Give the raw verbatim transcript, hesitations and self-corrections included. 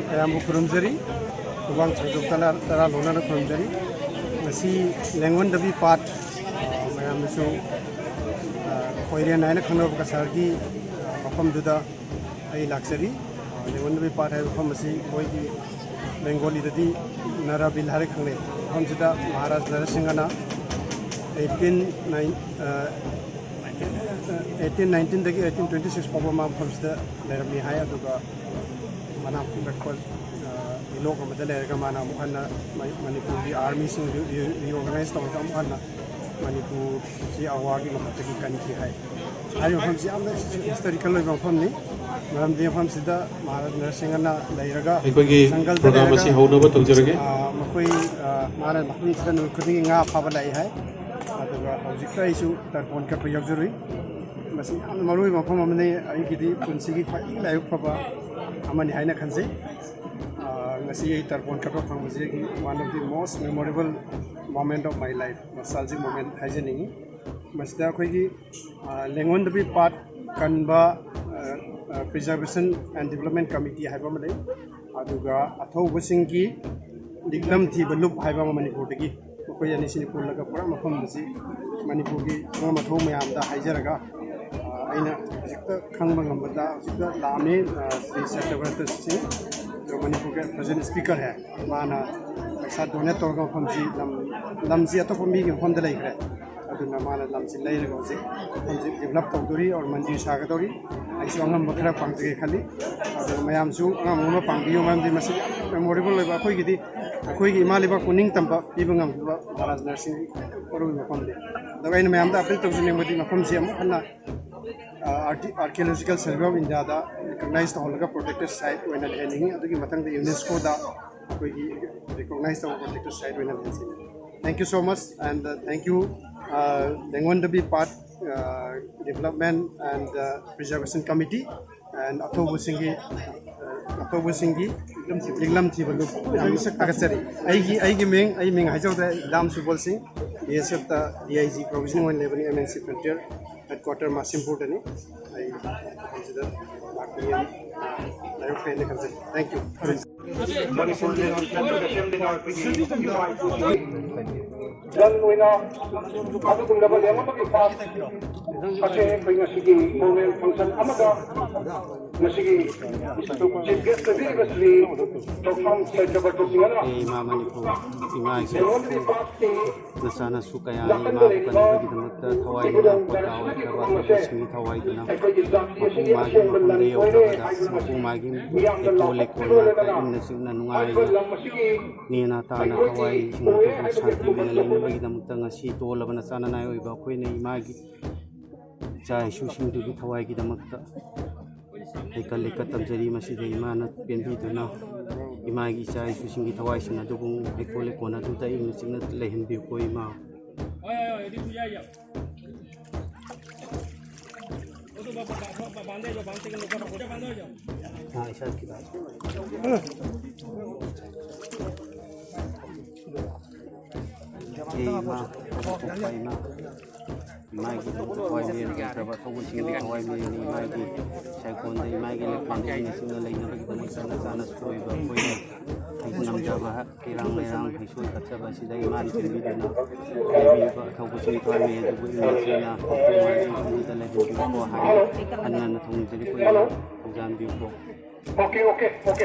ꯃꯌꯥꯝꯕꯨ ꯈꯨꯔꯨꯝꯖꯔꯤ꯫ ꯈꯨꯃꯥꯡ ꯁꯥꯡꯗꯣꯛꯇꯅ ꯇꯔꯥ ꯂꯣꯟꯅꯅ ꯈꯨꯔꯨꯝꯖꯔꯤ꯫ ꯉꯁꯤ ꯂꯦꯡꯉꯣꯟꯗꯕꯤ ꯄꯥꯠ, ꯃꯌꯥꯝꯅꯁꯨ, ꯑ, ꯈꯣꯏꯔꯦꯟ ꯍꯥꯏꯅ ꯈꯪꯅꯕ ꯀꯁꯥꯔꯒꯤ, ꯑ, ꯃꯐꯝꯗꯨꯗ ꯑꯩ ꯂꯥꯛꯆꯔꯤ꯫ ꯑ, ꯂꯦꯡꯉꯣꯟꯗꯕꯤ ꯄꯥꯠ ꯍꯥꯏꯕ ꯃꯐꯝ ꯑꯁꯤ ꯑꯩꯈꯣꯏꯒꯤ ꯕꯦꯡꯒꯣꯂꯤꯗꯗꯤ ꯅꯔꯥꯕꯤꯜ ꯍꯥꯏꯔ ꯈꯪꯅꯩ꯫ ꯃꯐꯝꯁꯤꯗ ꯃꯍꯥꯔꯥꯖ ꯅꯔꯁꯤꯡꯍꯅ eighteen nine, ꯑ, eighteen nineteenꯗꯒꯤ eighteen twenty six ꯐꯥꯎꯕ ꯃꯥ ꯃꯐꯝꯁꯤꯗ ꯂꯩꯔꯝꯃꯤ ꯍꯥꯏ꯫ ꯑꯗꯨꯒ ꯃꯅꯥ ꯐꯨꯂꯛꯄ, ꯑ, ꯏꯂꯣꯛ ꯑꯃꯗ ꯂꯩꯔꯒ ꯃꯥꯅ ꯑꯃꯨꯛ ꯍꯟꯅ ꯃ-, ꯃꯅꯤꯄꯨꯔꯒꯤ ꯑꯥꯔꯃꯤꯁꯤꯡ ꯔꯤ-, ꯔꯤ-, reorganize ꯇꯧꯔꯒ ꯑꯃꯨꯛ ꯍꯟꯅ ꯃꯅꯤꯄꯨꯔꯁꯤ ꯑꯋꯥꯒꯤ ꯃꯍꯨꯠꯇꯒꯤ ꯀꯟꯈꯤ ꯍꯥꯏ꯫ ꯍꯥꯏꯔꯤꯕ ꯃꯐꯝꯁꯤ ꯌꯥꯝꯅ historical ꯑꯣꯏꯕ ꯃꯐꯝꯅꯤ꯫ ꯃꯔꯝꯗꯤ ꯃꯐꯝꯁꯤꯗ ꯃꯍꯥꯔꯥꯖ ꯅꯔꯁꯤꯡꯍꯅ ꯂꯩꯔꯒ ꯑꯩꯈꯣꯏꯒꯤ ꯖꯪꯒꯜꯗ program ꯂꯩꯔꯒ, ꯑꯁꯤ ꯍꯧꯅꯕ ꯇꯧꯖꯔꯒꯦ꯫ ꯑ, ꯃꯈꯣꯏ, ꯑ, ꯃꯥꯅ ꯃꯐꯝꯁꯤꯗ ꯅꯨꯃꯤꯠ ꯈꯨꯗꯤꯡꯒꯤ ꯉꯥ ꯐꯥꯕ ꯂꯥꯛꯏ ꯍꯥꯏ꯫ ꯑꯗꯨꯒ ꯍꯧꯖꯤꯛꯇ ꯑꯩꯁꯨ ꯇꯔꯄꯣꯟ ꯀꯠꯄ ꯌꯥꯎꯖꯔꯨꯏ꯫ ꯃꯁꯤ ꯌꯥꯝꯅ ꯃꯔꯨ ꯑꯣꯏꯕ ꯃꯐꯝ ꯑꯃꯅꯤ꯫ ꯑꯩꯒꯤꯗꯤ ꯄꯨꯟꯁꯤꯒꯤ ꯈ꯭ꯋꯥꯏꯗꯒꯤ ꯂꯥꯏꯕꯛ ꯐꯕ ꯑꯃꯅꯤ ꯍꯥꯏꯅ ꯈꯟꯖꯩ꯫ ꯑ, ꯉꯁꯤ ꯑꯩ ꯇꯔꯄꯣꯟ ꯀꯠꯄ ꯐꯪꯕꯁꯤꯒꯤ one of the most memorable moment of my life, nostalgic moment ꯍꯥꯏꯖꯅꯤꯡꯉꯤ꯫ ꯃꯁꯤꯗ ꯑꯩꯈꯣꯏꯒꯤ, ꯑ, ꯂꯦꯡꯉꯣꯟꯗꯕꯤ ꯄꯥꯠ ꯀꯟꯕ, ꯑ, ꯑ, Preservation and Development Committee ꯍꯥꯏꯕ ꯑꯃ ꯂꯩ, ꯑꯗꯨꯒ ꯑꯊꯧꯕꯁꯤꯡꯒꯤ ꯂꯤꯛꯂꯝ ꯊꯤꯕ ꯂꯨꯞ ꯍꯥꯏꯕ ꯑꯃ ꯃꯅꯤꯄꯨꯔꯗꯒꯤ, ꯃꯈꯣꯏ ꯑꯅꯤꯁꯤꯅ ꯄꯨꯜꯂꯒ ꯄꯨꯔꯥ ꯃꯐꯝ ꯑꯁꯤ ꯃꯅꯤꯄꯨꯔꯒꯤ ꯑꯉꯝ ꯑꯊꯧ ꯃꯌꯥꯝꯗ ꯍꯥꯏꯖꯔꯒ, ꯑ, ꯑꯩꯅ ꯍꯧꯖꯤꯛꯇ ꯈꯪꯕ ꯉꯝꯕꯗ ꯍꯧꯖꯤꯛꯇ ꯂꯥꯛꯑꯝꯃꯤ, ꯑ, ꯁ꯭ꯔꯤ ꯁꯇ꯭ꯌꯕ꯭ꯔꯇ ꯁꯤꯡ, ꯑꯗꯣ ꯃꯅꯤꯄꯨꯔꯒꯤ present speaker ꯍꯦ, ꯃꯥꯅ ꯄꯩꯁꯥ donate ꯇꯧꯔꯒ ꯃꯐꯝꯁꯤ ꯂꯝ, ꯂꯝꯁꯤ ꯑꯇꯣꯞꯄ ꯃꯤꯒꯤ ꯃꯐꯝꯗ ꯂꯩꯈ꯭ꯔꯦ꯫ ꯑꯗꯨꯅ ꯃꯥꯅ ꯂꯝꯁꯤ ꯂꯩꯔꯒ ꯍꯧꯖꯤꯛ ꯃꯐꯝꯁꯤ develop ꯇꯧꯗꯣꯔꯤ, or ꯃꯟꯗꯤꯔ ꯁꯥꯒꯗꯧꯔꯤ꯫ ꯑꯩꯁꯨ ꯑꯉꯝꯕ ꯈꯔ ꯄꯥꯡꯖꯒꯦ ꯈꯜꯂꯤ꯫ ꯑꯗꯨꯒ ꯃꯌꯥꯝꯁꯨ ꯑꯉꯝ ꯑꯉꯝꯕ ꯄꯥꯡꯕꯤꯌꯨ, ꯃꯔꯝꯗꯤ ꯃꯁꯤ ꯌꯥꯝ memorable ꯑꯣꯏꯕ, ꯑꯩꯈꯣꯏꯒꯤꯗꯤ, ꯑꯩꯈꯣꯏꯒꯤ ꯏꯃꯥ ꯂꯩꯕꯥꯛꯄꯨ ꯅꯤꯡꯇꯝꯕ ꯄꯤꯕ ꯉꯝꯈꯤꯕ ꯃꯍꯥꯔꯥꯖ ꯅꯔꯁꯤꯡꯒꯤ ꯃꯔꯨꯑꯣꯏꯕ ꯃꯐꯝꯅꯤ꯫ ꯑꯗꯨꯒ ꯑꯩꯅ ꯃꯌꯥꯝꯗ appeal ꯇꯧꯖꯅꯤꯡꯕꯗꯤ ꯃꯐꯝꯁꯤ ꯑꯃꯨꯛ ꯍꯟꯅ, ꯑ, Archae-, Archaeological Survey of Indiaꯗ recognize ꯇꯧꯍꯜꯂꯒ protected site ꯑꯣꯏꯅ ꯂꯩꯍꯟꯅꯤꯡꯉꯤ꯫ ꯑꯗꯨꯒꯤ ꯃꯊꯪꯗ UNESCOꯗ ꯑꯩꯈꯣꯏꯒꯤ recognize ꯇꯧꯕ protected site ꯑꯣꯏꯅ ꯂꯩꯍꯟꯁꯤ꯫ Thank you so much, and, uh, thank you, uh, ꯂꯦꯡꯉꯣꯟꯗꯕꯤ ꯄꯥꯠ, uh, Development and, uh, Preservation Committee and ꯑꯊꯧꯕꯁꯤꯡꯒꯤ, uh, ꯑꯊꯧꯕꯁꯤꯡꯒꯤ ꯅꯤꯡꯂꯝ ꯊꯤꯕ ꯂꯨꯞ ꯌꯥꯝ ꯊꯥꯒꯠꯆꯔꯤ꯫ ꯑꯩꯒꯤ ꯑꯩꯒꯤ ꯃꯤꯡ ꯑꯩ ꯃꯤꯡ ꯍꯥꯏꯖꯧꯗ ꯗꯥꯝ ꯁꯨꯕꯣꯜ ꯁꯤꯡ, B S ꯑꯦꯐꯇ D I G provisioning ꯑꯣꯏꯅ ꯂꯩꯕꯅꯤ, M N C frontier headquarter ꯃꯥꯁꯤꯝꯄꯨꯔꯗꯅꯤ꯫ ꯑꯩ ꯃꯐꯝꯁꯤꯗ ꯂꯥꯛꯄꯒꯤ ꯌꯥꯝ ꯂꯥꯏꯕꯛ ꯐꯩ ꯍꯥꯏꯅ ꯈꯟꯖꯩ꯫ Thank you꯫ ꯃꯅꯤꯄꯨꯔ ꯂꯩꯉꯥꯛ ꯁꯦꯝꯕꯗ ꯁꯦꯝꯗ꯭ꯔꯤꯉꯩ ꯑꯩꯈꯣꯏꯒꯤ ꯂꯟ ꯑꯣꯏꯅ ꯑꯗꯨꯒꯨꯝꯂꯕ ꯂꯦꯝ ꯑꯃꯒꯤ ꯄꯥꯛ ꯑꯁꯦ ꯑꯩꯈꯣꯏ ꯉꯁꯤꯒꯤ formal function ꯑꯃꯗ ꯉꯁꯤꯒꯤ chief guest ꯑꯣꯏꯕꯤꯔꯤꯕ ꯁ꯭ꯔꯤ ꯇꯣꯛꯐꯝ ꯁꯩꯇꯕꯇꯣ ꯁꯤꯡꯍꯅ ꯍꯦ ꯏꯃꯥ ꯃꯅꯤꯄꯨꯔ, ꯏꯃꯥ ꯏꯆꯥ ꯂꯦꯝꯕꯒꯤ ꯄꯥꯛꯁꯤ ꯅꯆꯥꯅꯁꯨ ꯀꯌꯥꯅ ꯅꯥꯀꯟꯗ ꯏꯃꯥꯕꯨ ꯂꯩꯔꯤꯕ ꯀꯟꯅꯕꯒꯤꯗꯃꯛꯇ ꯊꯋꯥꯏ ꯅꯨꯡꯉꯥꯏ ꯄꯣꯊꯥ ꯑꯣꯏꯈ꯭ꯔꯕ ꯑꯊꯧꯕꯁꯤꯡꯒꯤ ꯊꯋꯥꯏꯗꯨꯅ ꯃꯄꯨ ꯃꯥꯒꯤ ꯃꯐꯝꯗ ꯌꯧꯈ꯭ꯔꯕꯗ ꯃꯄꯨ ꯃꯥꯒꯤ ꯂꯩꯀꯣꯜ ꯂꯩꯀꯣꯜ ꯅꯥꯀ ꯏꯪꯅ ꯆꯤꯛꯅ ꯅꯨꯡꯉꯥꯏꯅ ꯅꯦꯅꯥ ꯇꯥꯅ ꯊꯋꯥꯏꯁꯤꯡ ꯑꯗꯨꯕꯨ ꯁꯥꯟꯇꯤ ꯑꯣꯏꯅ ꯂꯩꯅꯕꯒꯤꯗꯃꯛꯇ ꯉꯁꯤ ꯇꯣꯜꯂꯕ ꯅꯆꯥ ꯅꯅꯥꯏ ꯑꯣꯏꯕ ꯑꯩꯈꯣꯏꯅ ꯏꯃꯥꯒꯤ ꯏꯆꯥ ꯏꯁꯨꯁꯤꯡꯗꯨꯒꯤ ꯊꯋꯥꯏꯒꯤꯗꯃꯛꯇ ꯍꯩꯀꯠ ꯂꯩꯀꯠ ꯇꯝꯖꯔꯤ꯫ ꯃꯁꯤꯗ ꯏꯃꯥꯅ ꯄꯦꯟꯕꯤꯗꯨꯅ ꯏꯃꯥꯒꯤ ꯏꯆꯥ ꯏꯁꯨꯁꯤꯡꯒꯤ ꯊꯋꯥꯏꯁꯤꯡ ꯑꯗꯨꯕꯨ ꯍꯩꯀꯣꯜ ꯂꯩꯀꯣꯜ ꯑꯗꯨꯗ ꯏꯪꯅ ꯆꯤꯛꯅ ꯂꯩꯍꯟꯕꯤꯌꯨꯀꯣ ꯏꯃꯥ꯫ हाँ, ऐसा किया। हे माँ, हे माँ। ꯏꯃꯥꯒꯤ ꯊꯋꯥꯏ ꯃꯤꯔꯦꯟ ꯂꯩꯇ꯭ꯔꯕ ꯑꯊꯧꯕꯁꯤꯡꯒꯤ ꯊꯋꯥꯏ ꯃꯤꯔꯦꯟꯅꯤ꯫ ꯏꯃꯥꯒꯤ ꯁꯥꯏꯀꯣꯟꯗ ꯏꯃꯥꯒꯤ ꯂꯩꯀꯣꯟꯗ ꯏꯪꯅ ꯆꯤꯛꯅ ꯂꯩꯅꯕꯒꯤꯗꯃꯛꯇ ꯅꯆꯥꯅ ꯁꯣꯏꯕ ꯑꯩꯈꯣꯏꯅ ꯉꯝꯖꯕ ꯏꯔꯥꯡ ꯂꯩꯔꯥꯡ ꯍꯩꯁꯣꯏ ꯀꯠꯆꯕ ꯑꯁꯤꯗ ꯏꯃꯥꯅ ꯆꯦꯟꯕꯤꯗꯨꯅ ꯂꯩꯕꯤꯔꯤꯕ ꯑꯊꯧꯕꯁꯤꯡ ꯊꯋꯥꯏ ꯃꯤꯔꯦꯟ ꯑꯗꯨꯕꯨ ꯏꯪꯅ ꯆꯤꯛꯅ ꯃꯄꯨ ꯃꯥꯔꯖꯤꯡ ꯈꯨꯟꯗꯨꯗ ꯂꯩꯍꯟꯕꯤꯌꯨꯀꯣ ꯍꯥꯏꯅ ꯍꯟꯅ ꯍꯟꯅ ꯊꯧꯅꯤꯖꯔꯤ꯫ ꯑꯩꯈꯣꯏ ꯏꯃꯥ ꯊꯧꯖꯥꯟꯕꯤꯌꯨꯀꯣ꯫ OK, OK, OK꯫